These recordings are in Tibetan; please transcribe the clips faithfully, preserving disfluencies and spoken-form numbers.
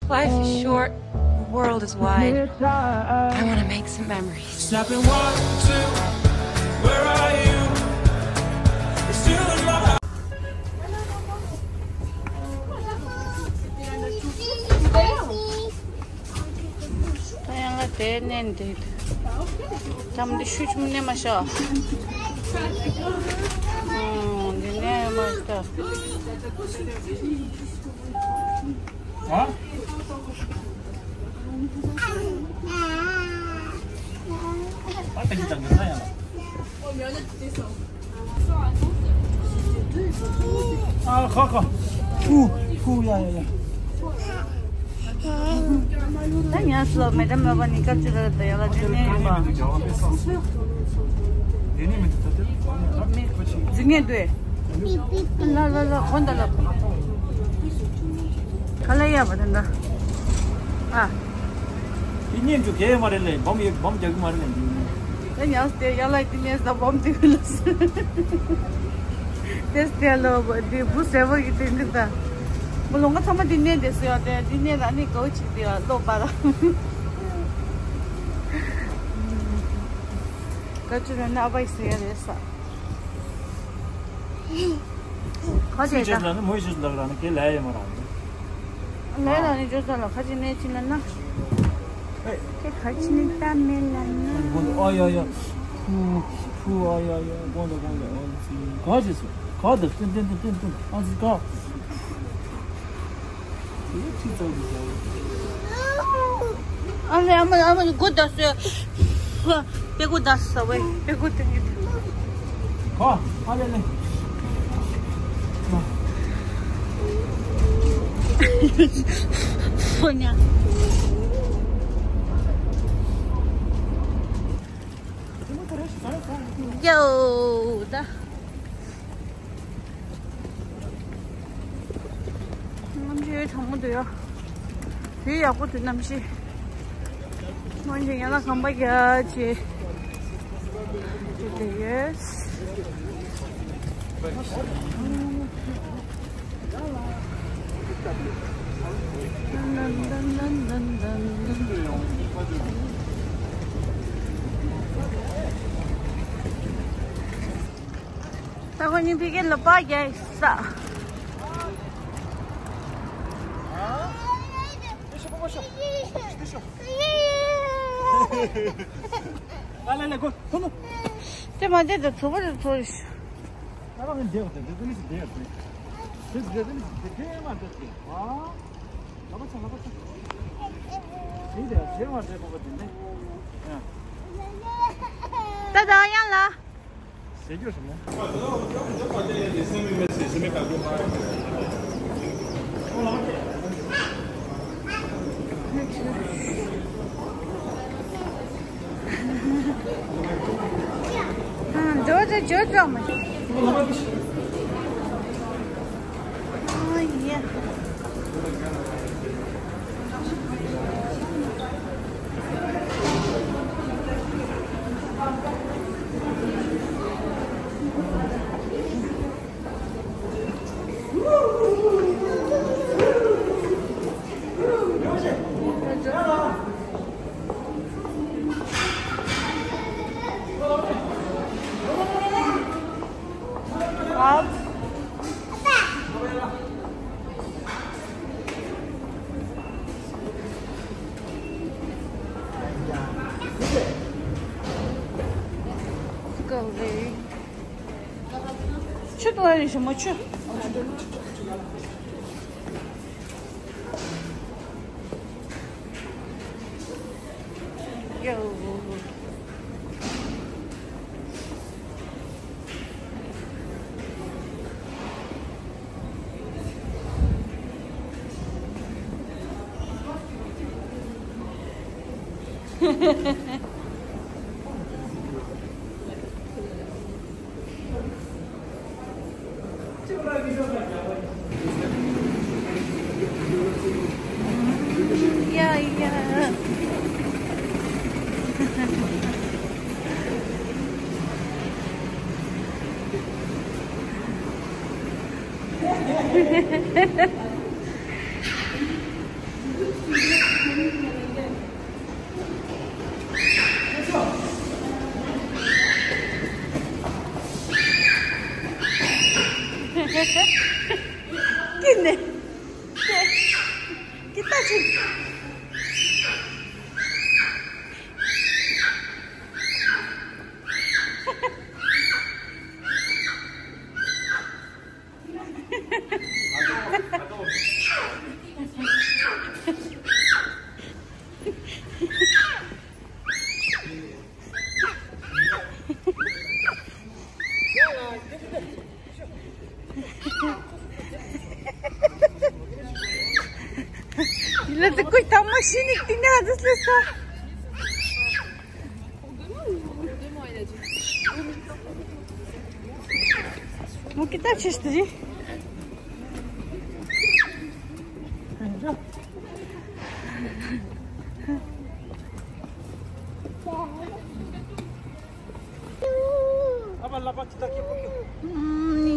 Life is short, the world is wide. I want to make some memories. Snapping one, two, where are you? It's still in my heart. ད་ཡང་ལ་དེ་ནས་འདི། ཙམ་འདི་ཤུ་ཆུམ་ནས་མ་ཤོག་འདི་ནས་མ་ཤོག་ཨ་ཁ་ཁ། ཧུ་ཧུ། ཡ་ཡ་ཡ། ད་ཉལ་སོ་མེ་ད་མ་བ་ནི་ཀ་ཅི་ར་ད་ཡ་ལ་དེ་ནས་ཡིན་པ། དེ་ནས་མི་འདུག་ད་དེ་ལ་འཛིན་ངེས་འདུག་ལ་ལ་ལ་གོ་འདའ་ལ། ག་ལ་ཡ་བ་དེ་འདྲ། ཨ། དེ་ཉན་རྒྱུ་གས་མ་རེད་ལེ། བམ་ཡོད་བམ་རྒྱག་གི་མ་རེད་ལེ། དེ་ཉལ་སྟེ་ཡ་ལ་དེ་ནས་ད་བམ་དེ་གི་ལ་སུ། དེ་སྟེ་ལོ་དེ་བུ་ཟེར་བ་གི་དེ་འདི་ད། མོ་ལོ་ང་ཚང་མ་དེ་ནས་དེ་སུ་ཡོད་དེ་དེ་ནས་ད་ནི་གའུ་ཅིག་དེ་ཡ་ལོ་པ་ད། ཀ་ཅི་ར་ན་ཨ་བའི་ཟེར་ཡ་རེད་ས། ཁ་ཆེ་ད། ལ་ནི་མོའི་ཞིག་ལག་ར་ནི་ཀེ་ལ་ཡེ་མ་ར་ནི། ལ་ཡེ་ར་ནི་ཇོ་ས་ལ་ཁ་ཆེ་ནས་ཅི་ལ་ན། ཨེ། ཁ་ཆེ་ནི་ཏ་མེ་ལ་ན། གོང་དུ་ཨ་ཡ་ཡ། ཕུ། ཕུ་ཨ་ཡ་ཡ། གོང་དུ་གོང་དུ་ཨ་ཙི། ག་ཅི་སུ། ག་དུ་ཏིན་ཏིན་ཏིན་ཏིན་ཏིན། ཨ་ཙི་ག། ཨ་ལེ་ཨ་མ་ཨ་མ་གོ་ད་སོ། པེ་གོ་ད་སོ་བེ་པེ་གོ་ཏེ། ཁོ་ཨ་ལེ་ལེ། ཧོ་ཉ། ཡོ་ད། གནམ་གཤིས་གྲང་མོ་འདུག་ཡ། དུས་ཡག་པོ་འདུག་གནམ་གཤིས། སྔོན་གྱི་ཡན་ལག་ཁང་པ་རྒྱ་ཆེ། དེ་ཡོད། ད་ཁོ་གཉིས་ཕ་གི་ལ་པ་རྒྱག་ས། ཨ་ལེ་ལེ་གོ་ཐོ་ནོ། དེ་མ་དེ་དུ་ཚོ་བ་དུ་ཚོ་རེ་ཤི། ཨ་ལ་ང་འདེགས་དེ་དེ་དེ་མི་ཤི་དེ་ཡ་དེ། དེ་དེ་དེ་མི་ཤི་དེ་དེ་མ་དེ་དེ། ཨ། ལ་པ་ཆ་ལ་པ་ཆ། དེ་དེ་དེ་མ་དེ་གོ་བ་དེ་ནས། ཡ། ད་ད་ཡང་ལ། ཟས་སྐྱོར་ཞིམ་མོ། ཇོ་ཇོ་ཇོ་ཇོ་མ། ཨ་ཡ། ཆུ་ཏོ་ཨ་རི་ཞིམ་མོ་ཆུ། ཡོ། Yeah, yeah. Let's go, tamam, şimdi dinle, hadi ses. Mu kita çeşitli. ཨ་ཕ་ལག་པ་ཅི་ལྟར་སྐྱིད་པོ་སྐྱིད། ཨུམ། ཡ།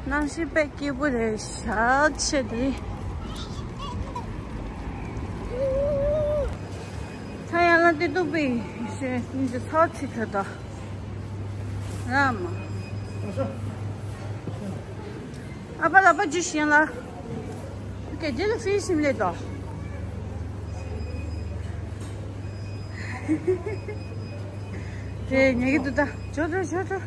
གནམ་གཤིས་དཔེ་སྐྱིད་པོ་རེད་ཤག་ཆེ་དེ། ཚ་ཡ་ལ་དེ་ཏུ་པི་ཤེས་ནི་ཚ་ཚི་ཐ་ད། ར་མ། ཨ་ཕ་ལག་པ་ཅི་ཤེས་ལ། Okay, do you feel similar though? Hey, nyagi tu ta. Cho, cho, cho, cho.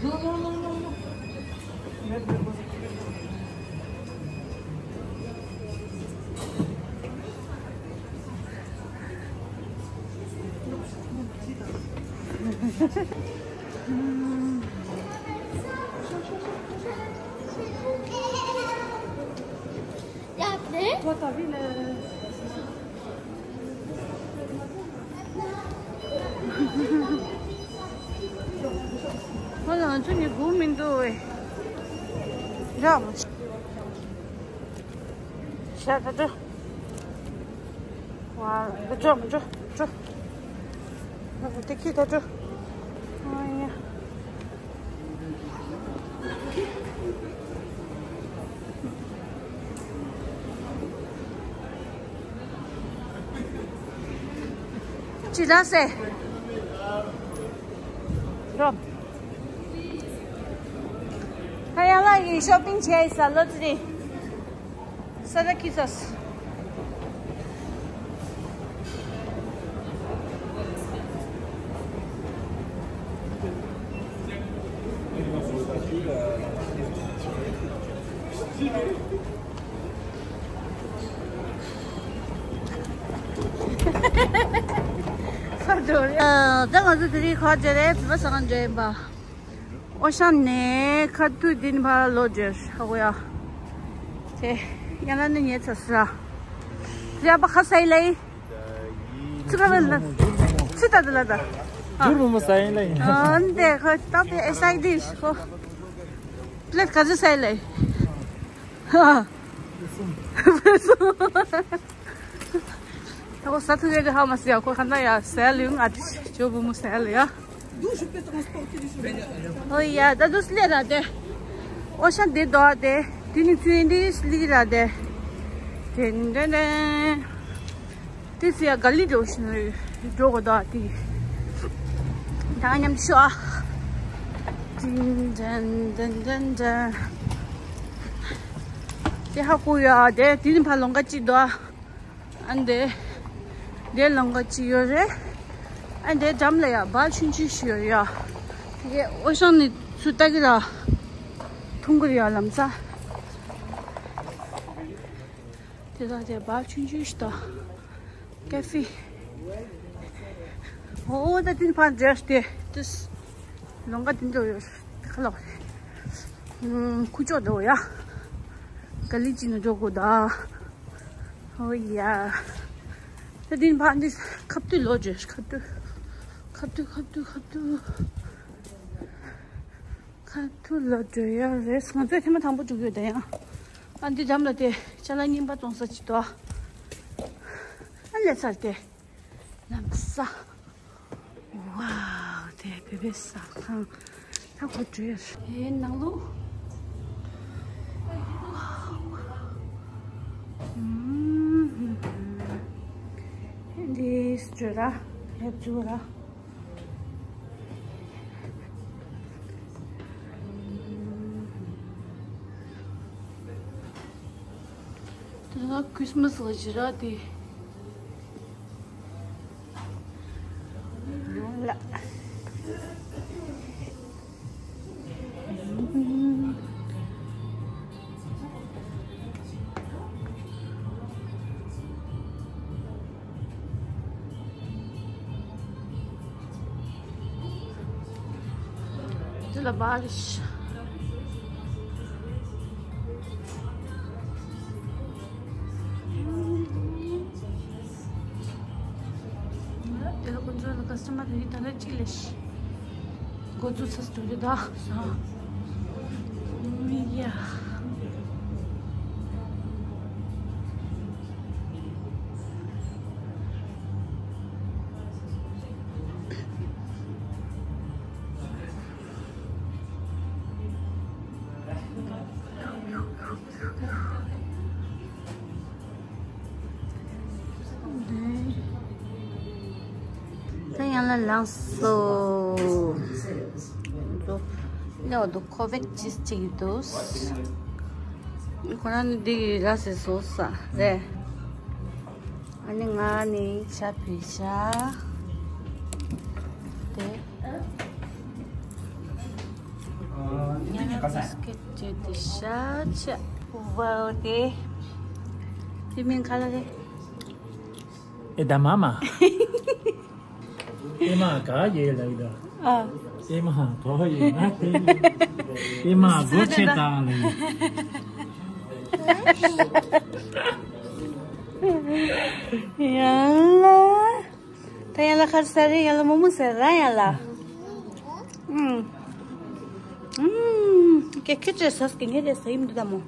No, no, no, no, no. ཁོ་ལ་ང་ཚོ་ནི་སྒུག་མི་འདུག་བས། རག་མ་བྱུང་། ཤ་ད་འགྲོ། ཝ། འགྲོ་འགྲོ་འགྲོ་འགྲོ། ཨ་ཁུ་དེ་ཁྱི་ད་འགྲོ། ཨ་ཡ། ཅི་ལ་སེ། འགྲོ། ཁ་ཡ་ལ་ཡི་ཤོ་པིང་བྱས་ཡི་ས་ལོ་ཙི་རི། Sada quizás. ད་ང་ཚོ་དེ་རིང་ག་པར་འགྲོ་རེད། བོད་པ་ཟ་ཁང་འགྲོ་ཡིན་པ། ཨོ་ཤང་ནས་ཁ་ཐུག་འདི་ནས་ཕར་ལོག་འགྲོ་ཧ་གོ་ཡ། དེ་ཡང་ན་ནི་ཉལ་ཚར་ས། ཡ་པ་ཁ་སའི་ལའི། ཚུ་ཁ་ལ་ལ། ཚུ་ད་ད་ལ་ད། ཨ། ཇུར་མོ་མོ་སའི་ལའི། ཨ་འདི་ཁོ་ད་པེ་ཨེ་སའི་ཌི་ཤི་ཁོ། པླེཊ་ག་ཚོད་སའི་ལའི། ཧ། ད་ཁོ་ཟ་ཐུབ་ཡོད་དེ་ཧ་མ་སི་ཡ། ཁོ་ག་འདྲ་ཡ་ཟས་ལུས་ང་དེ་ཇོ་བུ་མོ་ཟས་ལ་ཡ། ཨོ་ཡ་ད་དུ་སླེབས་ར་དེ། ཨོ་ཤང་དེ་དོ་དེ། དེ་ནི་ཚུན་དེ་སླེབས་ར་དེ། དེན་དེན་དེན། དེ་ཚེ་ཡ་ག་ལི་འགྲོ་བཞིན་འགྲོ་གོ་ད་དེ། ད་མཉམ་ཤོ་ཨ། དེན་དེན་དེན་དེན་དེན། དེ་ཧ་གོ་ཡ་དེ། དེ་ནི་ཕར་ལོང་ག་ཅིག་དོ། ཨ་འདི། འདི་ལམ་ཁ་ཅིག་ཡོད་རེད། ཨ་འདི་འགྲམ་ལ་ཡ་བ་ཆུང་ཆུང་ཞིག་ཡོད་ཡ། དེ་ཨོ་ཤང་ནས་ཚུར་ལྟ་གི་ར། མཐོང་གི་རེད་ཡ་ལམ་སང་། དེ་དག་དེ་བ་ཆུང་ཆུང་ཞིག་དང་། ཀ་ཧྥེ། ཨོ་ད་དེ་ཕར་འདྲེས་ཏེ་དུས། ལོང་ག་དེ་འདྲ་ཡོད་ཁ་ལོག་རེད། ཁུ་ཅོ་འདྲ་ཡ། ག་ལི་ཅི་ནས་འགྲོ་དགོས་ད། ཨོ་ཡ། ད་དེ་ཕར་འདི་ཁ་ཐུག་ལོག་འགྲོ། ཁ་ཐུག་ཁ་ཐུག་ཁ་ཐུག་ཁ་ཐུག་ཁ་ཐུག་ལོག་འགྲོ་ཡ་རེད། ང་ཚོས་ཐེངས་མ་དང་པོ་འགྲོ་གི་ཡོད་ད་ཡང་། ཨ་འདི་འགྲམ་ལ་དེ་ཅ་ལག་རྙིང་པ་བཙོང་ས་ཅིག་འདུག་ཨ་ལས་ཚར་ཏེ། ལམ་ས། ཝའོ། དེ་བོད་པའི་ཟ་ཁང་། ད་ཁོ་འགྲོས། ཨེ་ནང་ལོགས། ཨུམ། བརྗོད་ར། ཡབ་བརྗོད་ར། དེ་ན་ཁྲིས་མས་ལ་ཇི་ར་དེ། ལ། དེ་ལ་བར་ཤ། དེ་ལ་ཁོང་ཚོ་ལ་ཀ་སི་ཊ་མར་རེ་ད་ལ་གཅིག་ལས་ཤི། འགོ་འཛུགས་ཚར་དུས་རེད་ད། ཡ། ད་ཡང་ལ་ལངས་སོ། ལེའོ་འདུག་ཁོ་བེག་ཅིས་ཅིག་འདུག་ཁོ་རང་ནི་འདི་ཡི་ར་སེ་སོ་ས་རེད། ཨ་ནི་ང་ནི་ཆ་ཕི་ཤ་དེ། ཉ་ལ་སྐད་ཅིག་དེ་ཤ་ཆ་བ་དེ། དེ་མིང་ག་ལ་རེད། ཨེ་ད་མ་མ། ཨེ་མ་ག་ཡེ་ལ་ཡི་ད། ཨ། ཨེ་མ་ག་ཡེ་ན་དེ། ཨེ་མ་སྒོ་ཕྱེ་དང་ལ་ཡི། ཡང་ལ། ད་ཡང་ལ་ཁར་ས་རེ་ཡང་ལ་མོ་མོ་ཟེར་ར་ཡང་ལ། ཨུམ། ཨུམ། ཀེ་ཁེ་ཅེ་སོས་ཀེ་ངེ་རེ་ས་ཡིམ་དུ་ད་མོ།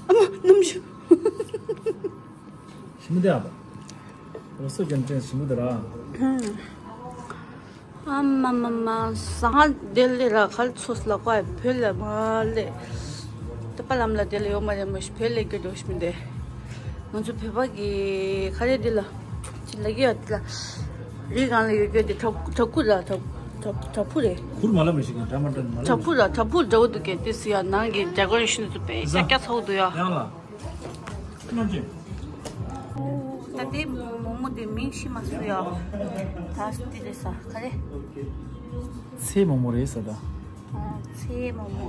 ཨ་མ་སྣུམ་ཞིམ། ཞིམ་པོ་དེ་ཨ་ཕ། འོ་སོ་ཀྱང་དྲན་ཞིམ་པོ་དེ་ར། ཨ་མ་མ་མ་ས་ཧ་དེ་ལེ་ར་ཁལ་ཚོས་ལ་ཀོ་ཨེ་བོད་ལ་མ་ལེ། ཏི་པ་ལམ་ལ་དེ་ལ་ཡོད་མ་རེད་མོ་ཤི་བོད་ལ་སྐྱོད་འགྲོ་ཤི་མི་དེ། ང་ཚོ་བོད་པ་གི་ཁ་རེ་དེ་ལ་ཅི་ལ་གི་ཡ་དེ་ལ། རི་གང་ལ་ཡོད་རྒྱུ་དེ་བྲག་བྲག་ཕུག་ལ་བྲག་བྲག་བྲག་ཕུག་རེད། ཁུར་མ་ལ་མི་ཤི་གི་འདྲ་མ་འདྲ་མ་ལ་བྲག་ཕུག་ལ་བྲག་ཕུག་འདྲ་བོ་འདུག་གས་དེ་སི་ཡ་ནང་གི་རྒྱ་གར་ཤི་ནི་ཚོ་པས་ཤ་སྐྱ་ཚ་བོ་འདུག་ཡ། ཡང་ལ། ད་དེ་མོ་མོ་དེ་མིང་ཤི་མ་སུ་ཡ། ད་དེ་རེད་ས་ག་རེ། ཚེ་མོ་མོ་རེད་ས་ད། ཚེ་མོ་མོ།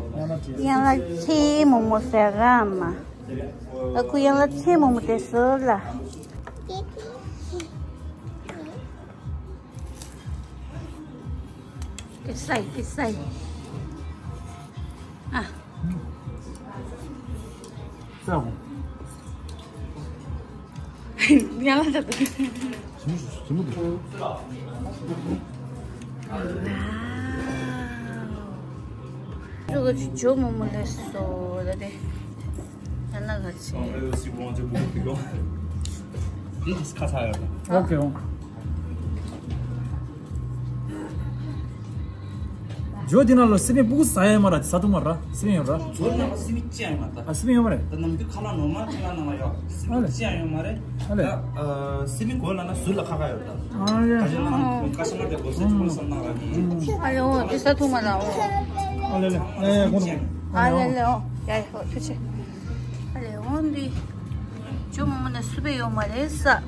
ཡང་ལ་ཚེ་མོ་མོ་ཟེར་ར་མ། ཨ་ཁུ་ཡང་ལ་ཚེ་མོ་མོ་དེ་ཟེར་ལ། ཀེ་སའི་ཀེ་སའི། ཨ། ཙའོ། ཡང་ལ་ད་ད། ཞིམ་ཞིམ་པོ་འདུག་ཅོ་ག་ཅི་ཇོ་མོ་མོ་ལས་སོ་ད་དེ། ཡང་ལ་ག་ཅི། འདི་ཁ་ཚ་ཡོད། ཨོ་ཁེ་ཨོ། ཇོ་དེ་ན་ལོ་སི་མེ་སྤུ་གུ་ཟ་ཡ་མ་ར་ཟ་ཐུབ་མ་ར་སི་མེ་ཡོད་ར། ཇོ་ནང་སི་མེ་ཅི་ཡང་མ་ད། ཨ་སི་མེ་ཡོད་མ་རེད། ད་ནམ་རྒྱུན་ཁ་ལག་ནོར་མལ་ཁ་ལག་ནང་ལ་ཡོད་སི་མེ་ཅི་ཡང་ཡོད་མ་རེད། ཨ་ལེ། ད་ཨ་སི་མེ་གོ་ལ་ན་ཟུར་ལ་ཁ་ཁ་ཡོད་ད། ཨ་ཡ། ཁ་ཤ་ནང་ཁ་ཤ་ན་དེ་གོ་སི་ཅི་གོ་སམ་ནང་ལ་གི། ཨ་ལེ་འོ་དེ་ཟ་ཐུབ་མ་ར་འོ། ཨ་ལེ་ལེ། ཨེ་གོ་ནོ། ཨ་ལེ་ལེ་འོ། ཡ་ཡ་འོ་ཐུགས་རྗེ་ཆེ། ཨ་ལེ་འོ་འདི། ཇོ་མོ་མོ་ན་སུ་པེ་ཡོད་མ་རེད་ས། ཨ་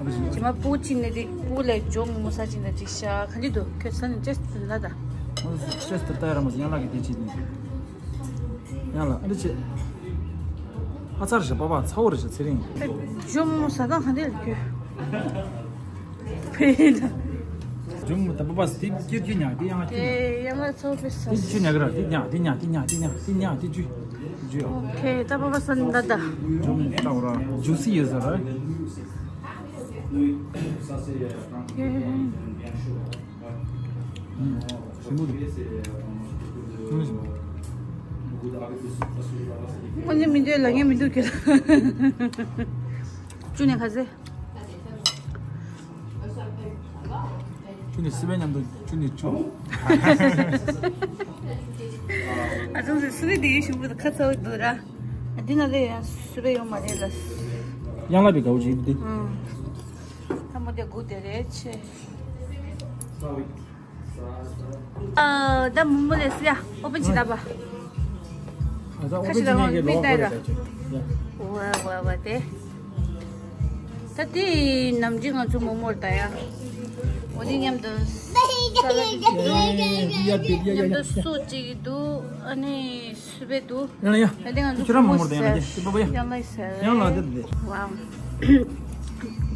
ཕ་ཞིག་ཇི་མ་པུ་ཅི་ནེ་དེ་པུ་ལེ་ཇོ་མོ་མོ་ས་ཅི་ན་ཅི་ཤ་ཁ་ལི་དོ་ཁྱོད་ས་ནི་ཅེས་ཏུ་ན་ད། ཨོ་ཅེས་ཏུ་ཏ་ར་མོ་ཡང་ལ་གི་དེ་ཅི་ནི། ཡང་ལ་ཨ་ལི་ཅེ། ཨ་ཚར་ཞེ་པ་པ་ཚ་བོ་རེ་ཞེ་ཚེ་རིང་། ཇོ་མོ་མོ་ས་དང་ཁ་འདི་ལ་ཁྱོད། ཕེ་ད། ཇོ་མོ་མོ་ད་པ་པ་སི་ཏི་ཀིར་ཀིར་ཉག་དེ་ཡང་ལ་ཁྱོད། དེ་ཡང་ལ་ཚ་བོ་ཕེ་ས། དེ་ཅུ་ཉག་གི་ར་དེ་ཉག་དེ་ཉག་དེ་ཉག་དེ་ཉག་དེ་ཉག་དེ་ཅུ། ཇུ། ཨོ་ཁེ་ད་པ་པ་ས་ནི་ད་ད། ཇུ་སི་ཡོད་ས་ར། ཞིམ་པོ་འདུག་ཨ་ནི་མི་འདོད་ལ་ངས་མི་འདུག་གི་ལ། ཅུ་ནི་ཁ་ཟེ། ཅུ་ནི་སི་པན་མཉམ་དུ་ཅུ་ནི་ཅུ། ཨ་ཙང་སི་སི་རི་དེ་ཡི་ཞིམ་པོ་དང་ཁ་ཚ་བོ་འདུག་ར། འདི་ན་ལས་ཡང་སི་པན་ཡོད་མ་རེད་ལ། ཡང་ལ་བི་གའུ་ཇི་འདི། ཨང་། ཐ་མ་ དེ་དགུ་དེ་རེད་ཆེ། ཨ། ད་མོག་མོག་ལས་སུ་ཡ། ཨོ་པན་ཅི་ད་པ། ཁ་ཤི་ད་ཧོ་མི་ད་ར། ཝ་ཝ་ཝ་དེ། ད་དེ་ནམ་རྒྱུན་ང་ཚོ་མོག་མོག་ད་ཡ། འོ་དེ་མཉམ་དུ་ས་ལ་དེ་འདུག་མཉམ་དུ་སོ་གཅིག་འདུག་ཨ་ནི། སུ་བེ་དུ། ཡང་ཡང་། ཡང་ལ་ཡང་ལ་དེ་དེ་དེ་དེ་དེ། ཝའོ།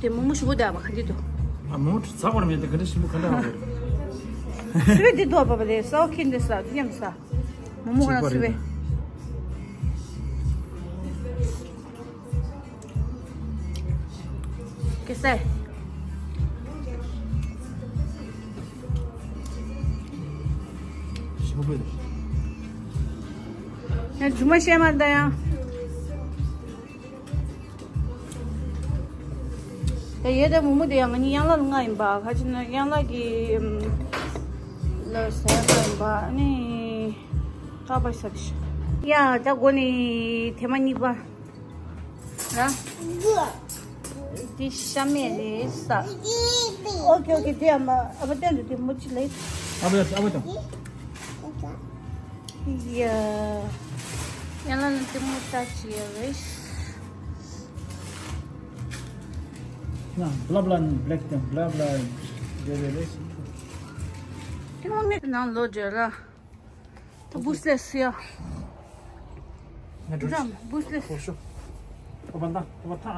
དེ་མོག་མོག་ཞུ་གོ་དེ་བ་ག་འདི་དུ། ཨ་མོག་མོག་ཚ་བར་མེད་དེ་ག་འདྲ་ཞིམ་པོ་ག་འདྲ་ཧ་གོ། སུ་བེ་དེ་དུ་བ་པ་དེ་ས་ཁིན་དེ་ས་དེ་ཉམས་ས། མོག་མོག་ན་སུ་བེ། ཀེ་སེ། ཞིམ་པོ་རེད། ཡང་རྫུན་མ་བཤད་མ་ད་ཡང་། ད་ཡེ་ད་མོག་མོག་དེ་ཡང་ང་གཉིས་ཡང་ལ་ལ་ང་ཡིན་པ། ཁ་ཅིག་ན་ཡང་ལ་གི་ལ་ཟ་ཡ་ཡིན་པ་ནི། ཀ་པར་ས་དེ་ཤ། ཡ་ད་གོ་ནི་ཐེ་མ་གཉིས་པ། ར། འདི་ཤ་མེད་རེད་ས། ཨོ་ཀེ་ཨོ་ཀེ། དེ་ཨ་མ་ཨ་ཕ་བསྟན་འདུག་དེ་མོ་ཅི་ལེ། ཨ་ཕ་ཨ་ཕ་དང་། ཡ། ཡང་ལ་ནི་དེ་མོ་ལྟ་ཅི་ཡ་རེད། ན་བླ་བླ་ནི་བླེག་དང་བླ་བླ་རེད་རེད་རེད། དེ་མོ་མེད་ནང་ལོ་རྒྱུ་ར། ད་བུ་སླེ་སི་ཡ། ང་འགྲོ། ཛམ་བུ་སླེ་སི། ཧོ་ཤོ། ཨོ་བན་ད་ཨོ་བན་ད།